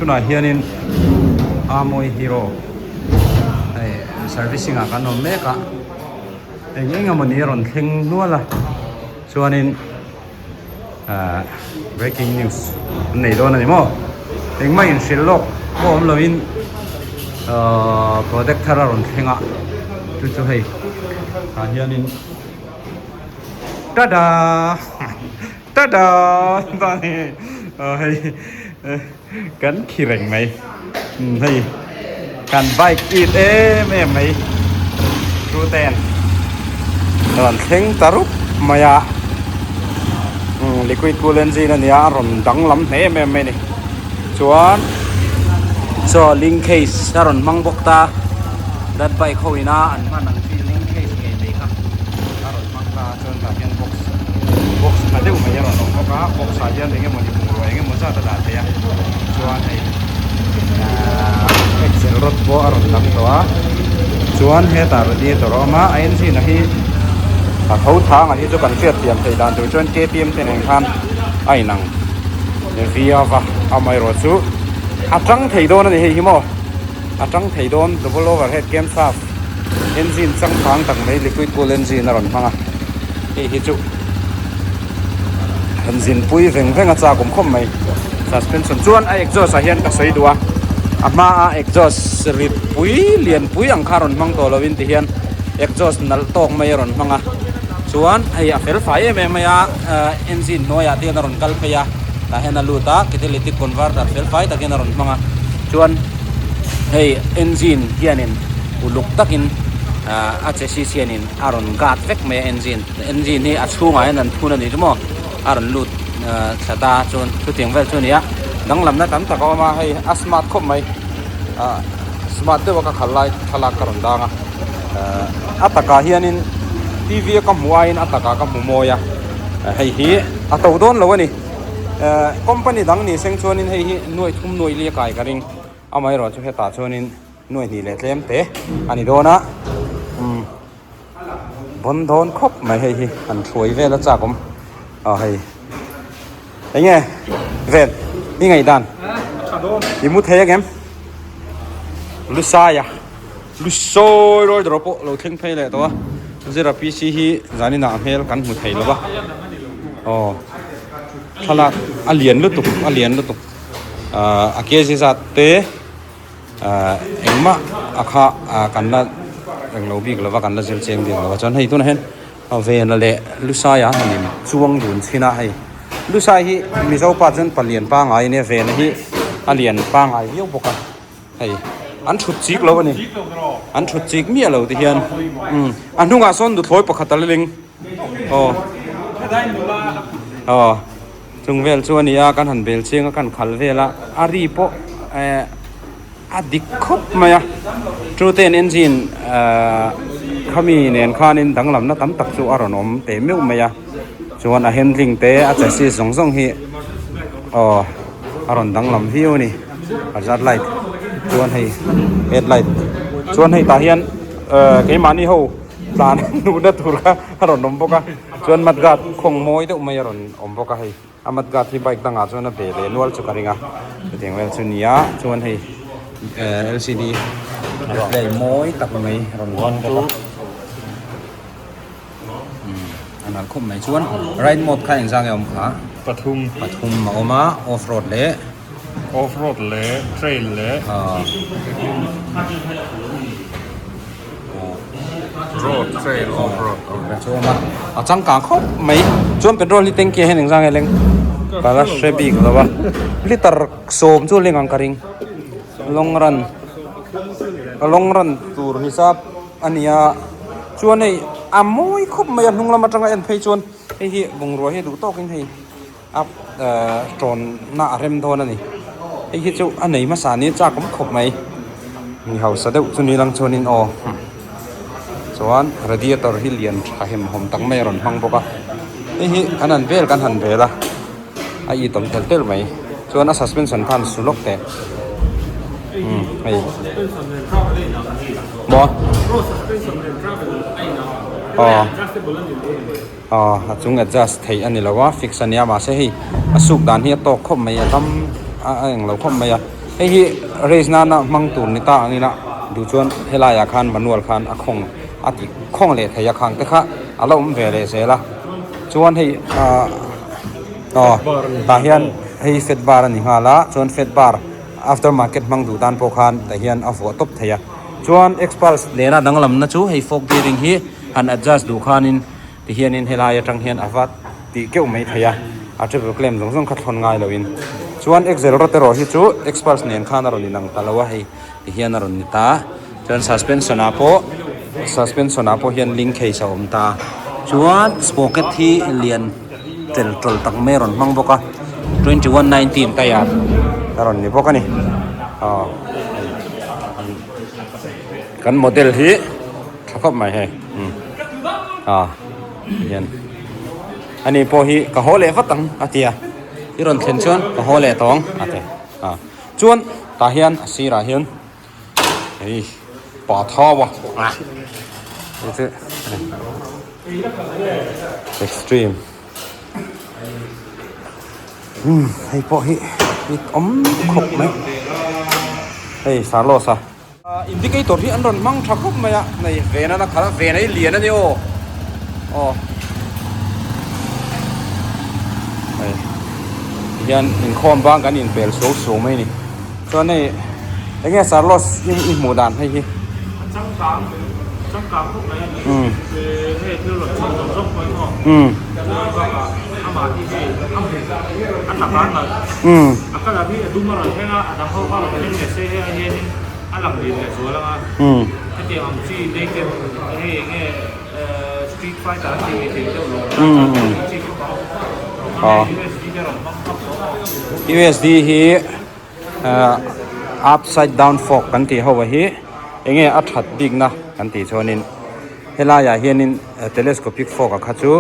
Tunah hianin Amoy Hero hei servicing ah kan awm mek a eng eng emawni a rawn thleng nual a chuanin ahh breaking news an nei dawn a ni maw engmah inhrilh lawk pawh awm lovin ahh product thar a rawn thleng a chu chu hei tah hianin tada tada hei kan khi reng mai hei kan bike it em em mai two ten rawn thleng ta rup mai a liquid cool engine a nia a rawn danglam hle em em mai a ni chuan chaw link case a rawn hmang bawk ta that bike ho ina an hman ang chi link case ngei mai kha a rawn hmang ta a chuan tah hian box box tha deuh mai a rawn awm bawk a box ah hian eng emawni bungrua eng emaw zat a dah thei a chuan hei ahh axle rod pawh a rawn lang tawh a chuan hetah radiator a awm a a engine a hi a tho thang a hi chu kan hriat thiam theih dan tur chuan K T M te nen khan a inang viau va amaherawh chu a tang thei dawn a ni hei hi maw a tang thei dawn double overhead camshaft engine changkang tak mai liquid cool engine a rawn hmang a hei hi chu han zin pui veng veng a chak awm khawp mai suspension chuan a exhaust ah hian ka sawi duh a a hma a exhaust rit pui lian pui ang kha a rawn hmang tawh lo in ti hian exhaust nalh tawk mai a rawn hmang a chuan hei a fel fai em em mai a engine hnuaiah te hian a rawn kal phei a tah hian a lut a catalytic converter fel fai takin a rawn hmang a chuan hei engine hianin uluk takin a chassis hianin a rawn guard vek mai a engine engine hi a chhungah hian an thun a ni chu maw a rawn lut thla ta chuan chutiang vel chu a ni a danglamna tam tak a awm a hei a smart khawp mai ah smart deuh a ka khal lai thlalak ka rawn dang a a takah hianin t v a ka hmuh aiin a takah ka hmu mawi a hei hi a to dawn lo a ni company dang ni seng chuanin hei hi nuaih thum nuaih li a kai ka ring amaherawh chu hetah chuanin nuaih hnih leh tlem te a ni dawn a umm bawn dawn khawp mai hei hi han thuai vel a chak awm aw hei eng nge vel i ngaihdan i mu thei angem lusaia lusawi rawi dawr pawh lo thleng phei leh tawh a zira p c hi zaninah a hmel kan hmu thei lo va aw thlalak a lian lutuk a lian lutuk ah a kg zat te. Ahh engmah a kha ah kan la englo bik lova kan la zir chiang bik lova chuan hei tunah hian vena leh lusai a han in chuang dun chhin a hei lusai hi mizo pa chuan palian pangai ania vena hi a lian pangai viau bawk a hei an thut chik lo a ni an thut chik miah lo ti hian umm a hnungah sawn nuthlawi pakhat a la ling aw aw. Chung vel chu a ni a, kan han bel chiang a, kan khal vel a, a ri pawh eh a dik khawp mai a, two ten engine eh khami nen khanin danglamna tam tak chu a rawn awm teh meuh mai a, chuan a handling te a chassis zawng zawng hi aw a rawn danglam viau a ni, hazard light chuan hei headlight chuan hei tah hian eh keimahni ho tlan hnuhna tur kha a rawn awm bawk a. Chuan mud guard khawng mawi deuh mai a rawn awm bawk a hei a mud guard hi bike dangah chuan a be leh nual chu ka ring a chutiang vel chu ni a chuan hei eh L C D display mawi tak mai a rawn awm bawk a umm a nalh khawp mai chuan ride mode kha engzah nge a awm kha pathum pathum a awm a off road leh off road leh trail leh ah. Road trail off road chuan a a changkang khawp mai chuan petrol hi tanky ah hian engzah nge leng ka la hre bik lo a liter sawm chu a leng ang ka ring long run a long run tur hisap a nia chuan hei a mawi khawp mai a hnung lam atanga en phei chuan hei hi bungrua hi duh tawkin hei a tawn na a rem dawn a ni hei hi chu a nei hmasa ni chak awm khawp mai mi hausa deuh chu ni lang chuanin aw chuan radiator hi lian tha hem hawm tak mai a rawn hmang bawk a hei hi kan han vel kan han vel a a it awm tel tel mai chuan a suspension khan su lawk teh umm hei maw aw. Aw a chung adjust theih a ni lo a fix a nia mahse hei a suk dan hi a tawk khawp mai a dam a a englo khawp mai a. Hei hi race nana hmang tur ni ta ang ila duh chuan helai ah khan manual khan a khawng a ti khawng leh thei a khang te kha a la awm ve leh zel a chuan hei ahh aw tah hian hei fat bar a ni nghal a chuan fat bar after market hmang duh tan pawh khan tah hian a vuah tawp thei a chuan xpulse nena danglamna chu hei fork gearing hi han adjust duh khanin Tihianin helai atang hian a va tih keuh mai thei a, a triple claim zawng zawng kha thlawn ngai loin. Chuan Excel rawt erawh hi chu Xpulse nen khan a rawn inang ta lo a, hei tihian a rawn ni ta. Chuan suspension ah pawh suspension ah pawh hian link case a awm ta. Chuan sprocket hi lian tel tawl tak mai a rawn hmang bawk a, 2119 tyre a rawn ni bawk a ni. Aw kan model hi. Tha khawp mai hei umm ah hian ani pawh hi ka haw leh vat ang a ti a i rawn thlen chuan ka haw leh tawng a ti ah chuan tah hian a sirah hian hei pa thau a ah hei chu extreme umm hei pawh hi awm khawp mai hei sarlos a. Indicator hi an rawn hmang tha khawp mai a, nei ven a na khalh a, ven a hi lian a ni aw, aw hei tihian inkhawm bang kan inpel suau suau mai a ni, chuan hei eng nge Sarlos i hmuh dan hei hi. A changkang changkang khawp mai a ni, hei thil rawn chhan zawng zawng pawh emaw chuan bakah amah hi hei a hmu a taka a nalh a colour hi a dum a rawn thleng a a dang ho kha a rawn thleng leh se hei ah hianin a lang lian leh zual ang a hetiang ang chi naked hei eng nge street fighter an tih ngei deuh lo ang chi khawp ang USD te rawn hmang khawp tawh maw. USD hi upside down fork kan tih ho hi eng nge a that bikna kan tih chuanin helaiah hianin telescopic fork a kha chu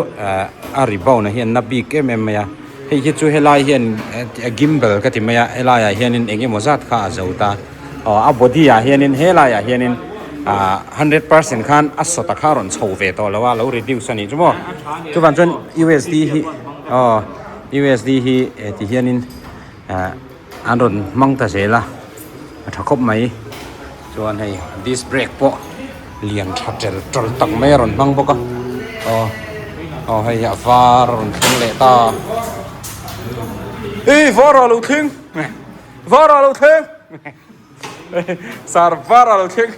a rebound a hian na bik em em mai a hei hi chu helai hian a gimbal ka ti mai a helaiah hianin eng emaw zat kha a zo ta aw a body ah hianin helaiah hianin ah 100% khan a sawta kha a rawn chho ve tawh lo a lo reduce a nih chu maw chuvang chuan U_S_D hi aw U_S_D hi ti hianin. Ahh an rawn hmang ta zel a a tha khawp mai chuan hei disc brake pawh lian tha tel tawl tak mai a rawn hmang bawk a aw aw hei a var a rawn thleng leh ta ih var a lo thleng var a lo thleng sar var a lo thleng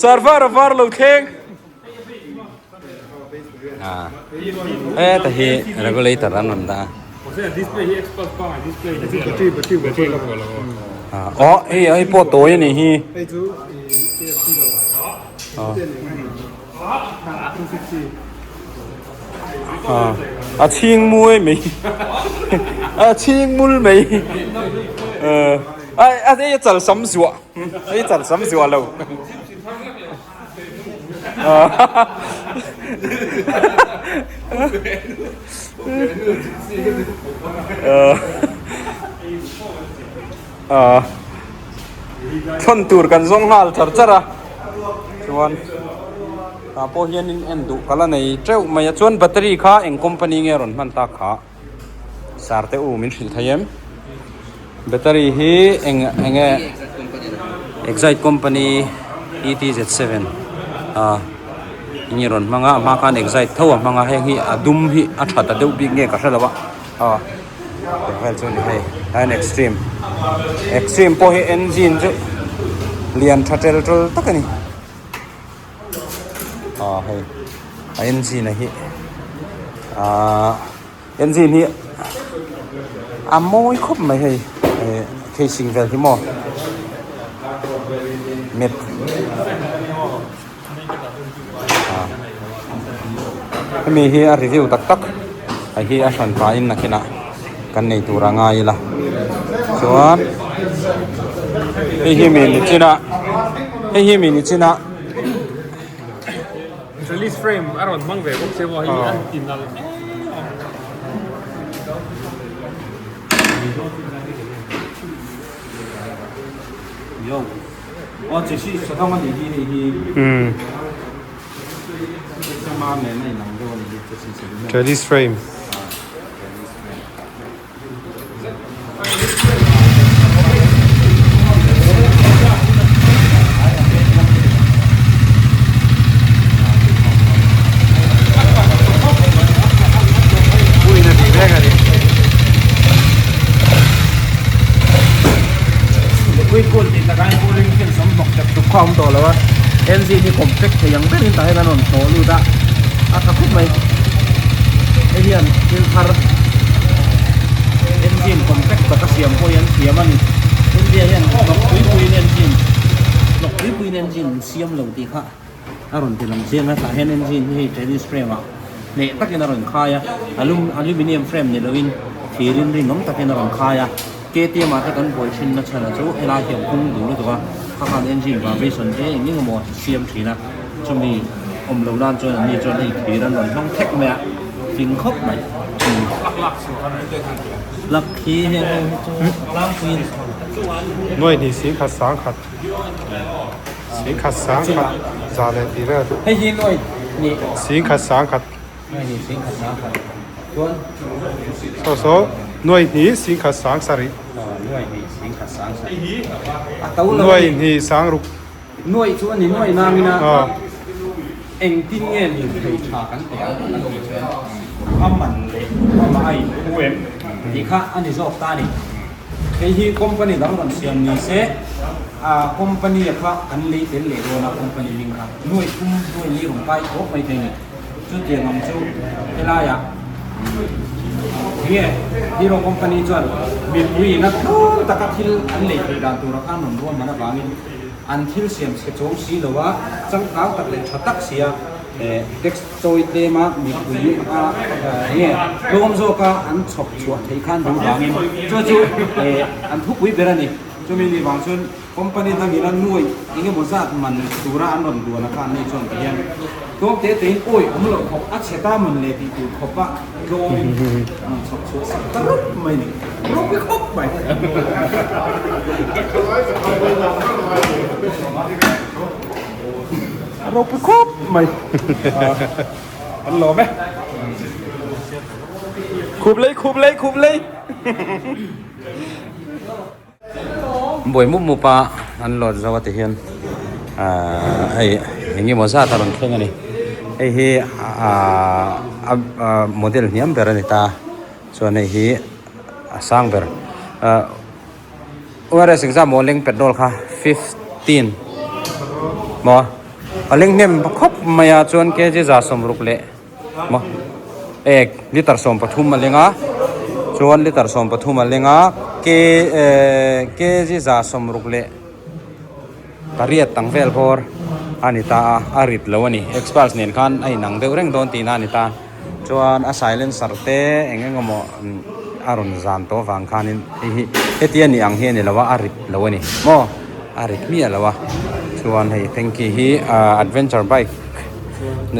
sar var a var a lo thleng. Ah heta hi regulator an rawn dah a aw hei hei pawh tawi a nih hi a chhing muai mai a chhing mul mai a hei a chal sam zuah hei chal sam zuah lo. Thawn tur kan zawng nghal char char a chuan tah pawh hianin en duh ka la nei teuh mai a chuan battery kha eng company nge rawn hman tak kha sarte u min hrilh thei em battery hi eng eng nge Exide company ETZ7 ah eng nge rawn hmang a a hma khan Exide tho a hmang a heng hi a dum hi a tha ta deuh bik nge ka hre lo a aw vel chu a ni hei an extreme extreme pawh hi engine chu lian tha tel tul tak a ni. Ah hei a engine a hi ahh engine hi a mawi khawp mai hei eh casing vel hi maw met ah hemi hi a review tak tak a hi a hran pahin nakinah kan nei tur a ngai ila chuan hei hi mi ni chin a hei hi mi ni chin a. Trellis frame a rawn hmang ve bawk se maw hei an ti nal em a. Yo aw chi si sadawng a nih hi hei hi. Trellis frame. Kuikun tih takah hian cooling fins awm hnawk ṭep ṭup kha a awm tawh lo a, engine hi compact thei ang berin tah hian an rawn hnawh lut a, a tha khawp mai. Hei hian thil thar engine compact taka siam pawh hi an thiam a ni. India hian hnawk pui puiin engine hnawk pui puiin engine an siam lo tih kha a rawn ti lang chiang a, tah hian engine hi hei trellis frame ah hneh takin a rawn khai a, aluminium frame ni loin thirin rinawm takin a rawn khai a. KTM ah te kan buai thin na chhan a chu helai hi a phung duh lutuk a, kha khan engine vibration te eng eng emaw a siam thin a, chumi awm lo nan chuan anni chuan hei thir an rawn hmang thek mai a, fing khawp mai. Plug hi heng ho hi chu tlangpui a ni. Nuai hnih singkhat sangkhat singkhat sangkhat za leh tih vel. Hei hi nuai hnih. Singkhat sangkhat. Nuai hnih singkhat sangkhat chuan. Saw saw nuai hnih singkhat sang sarih. Nuai hnih singkhat sang sarih. A to lo. Nuai hnih sang ruk. Nuai chu a ni nuai nangin a engtin nge lirthei tha kan teh ang kan tih chuan a man leh amah a inphu em tih kha a ni zawk ta a ni. Hei hi company dang rawn siam ni se a company a kha kan lei tel leh dawn a company hming kha nuai thum nuai li rawn kai tawp mai thei a ni. Chutiang ang chu helaiah enge Hero company chuan mipui ina tlawm taka thil an lei theih dan tura khan rawn ruahman avangin an thil siam chhe chawm si lo a, changkang tak leh tha tak sia tax chawi tlema mipui a enge tlawm zawka an chhawp chhuah theih khan duh vangin chu chu an thupui ber a ni. Chumi ni vang chuan Company dangin a nuai eng emaw zat man tura an rawn duan a kha anni chuan ti hian tlawm te tein awi awm loh khawp a chhe ta mawn le tih tur khawpa tlawmin an rawn chhawp chhuah sak ta rup mai ni ropui khawp mai. Ropui khawp mai an lawm e. Khup lei khup lei khup lei. Buai mup mup a an lawt zo a ti hian ahh hei eng emaw zat a rawn thleng a ni hei hi ahh a model hniam ber a ni ta chuan hei hi a sang ber ahh ORS exam maw leng petrol kha 15 maw a leng hnem khawp mai a chuan kg 60 leh maw ek liter 13 a leng a chuan liter 13 a leng a ke eh kg 60 leh pariat ang vel bawr a ni ta a a rit lo a ni express nen khan a inang deuh reng dawn tihna a ni ta chuan a silencer te eng eng emaw a rawn zan tawh avang khanin hei hi hetia ni ang hi a ni lo a a rit lo a ni maw a rit miah lo a chuan hei tanky hi ah adventure bike.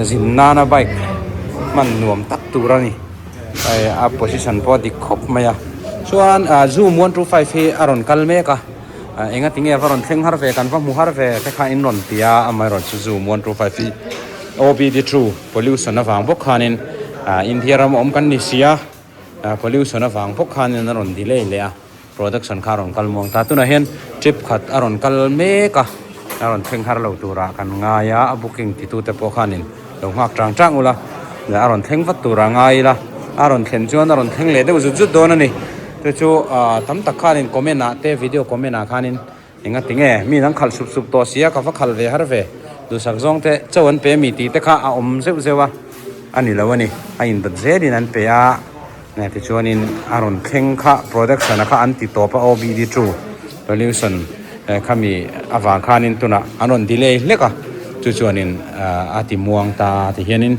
Zin nana bike hman nuam tak tur a ni a position pawh a dik khawp mai a chuan ah zoom 125 hi a rawn kal mek a enga tinge a va rawn thleng har ve kan va hmu har ve te kha in rawn ti a amaherawhchu zoom 125 hi OBD two pollution avang bawk khanin ah India ram awm kan ni si a pollution avang bawk khanin a rawn delay leh a. Production kha a rawn kal muang ta. Tunah hian trip khat a rawn kal mek a, a rawn thleng har lo turah kan ngai a, a booking titute pawh khanin lo nghak chang chang ula, a rawn thleng vat turah ngai ila, a rawn thlen chuan a rawn thleng leh deuh zut zut dawn a ni. Chu chu tam tak khanin comment ah te video comment ah khanin enga tinge mi an khalh sup sup tawh sia ka va khalh ve har ve duhsak zawng te chaw an pe mi tih te kha a awm zeuh zeuh a, a ni lo a ni, a indawt zelin an pe a. Nge tichuanin a rawn thleng kha production a kha an ti tawp a OBD two pollution khami avang khanin tunah an rawn delay hlek a chu chuanin a ti muang ta ti hianin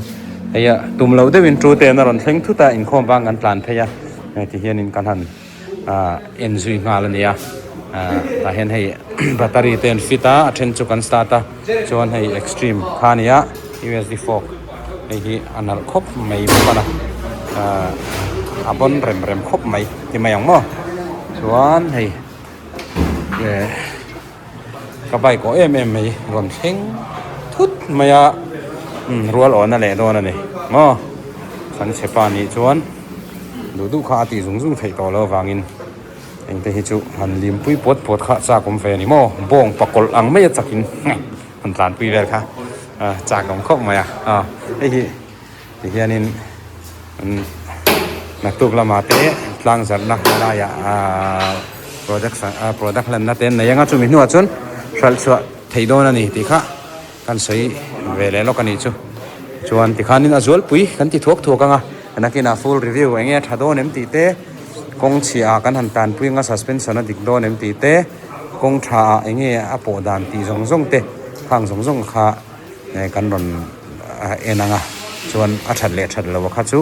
hei a tum loh deuhin two ten a rawn thleng thut a inkhawm vang kan tlan phei a hei ti hianin kan han en zui nghal a ni a tah hian hei battery te an fit a a then chu kan start a chuan hei extreme kha a ni a U_S_D fork. Hei hi a nalh khawp mai bawk a na ahh a bawn rem rem khawp mai ti mai ang maw chuan hei eh ka bike awh em em mai rawn thleng thut mai a umm rual awhna leh dawn a ni maw kan chhe pa nih chuan duh duh kha a tih zung zung theih tawh loh avangin engte hi chu han limpui puat puat kha chak awm ve a ni maw bawng pakawlh ang mai a chakin. Han tlanpui vel kha chak awm khawp mai a aw hei hi ti hianin naktuk lamah te tlang zarhna laiah aaa. Product product hlanna te an nei anga chumi hnuah chuan hralh chhuah theih dawn a ni tih kha kan sawi ve leh lawk a nih chu. Chuan tikhanin a zualpui kan ti thuak thuak anga nakinah full review eng nge a tha dawn em tih te kawng chhiah ah kan han tanpui anga suspension a dik dawn em tih te kawng tha ah eng nge a pawh dan tih zawng zawng te khang zawng zawng kha kan rawn en anga chuan a that leh that lo kha chu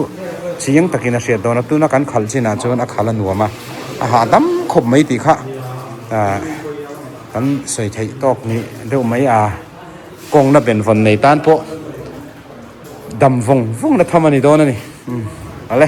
chiang takin a hriat dawn a tuna kan khalh chinah chuan a khalh a nuam a a hahdam khawp mai tih kha ah kan sawi theih tawk ni deuh mai a kawngna benvawn nei tan pawh dam vawng vawng na tham a ni dawn a ni umm ale.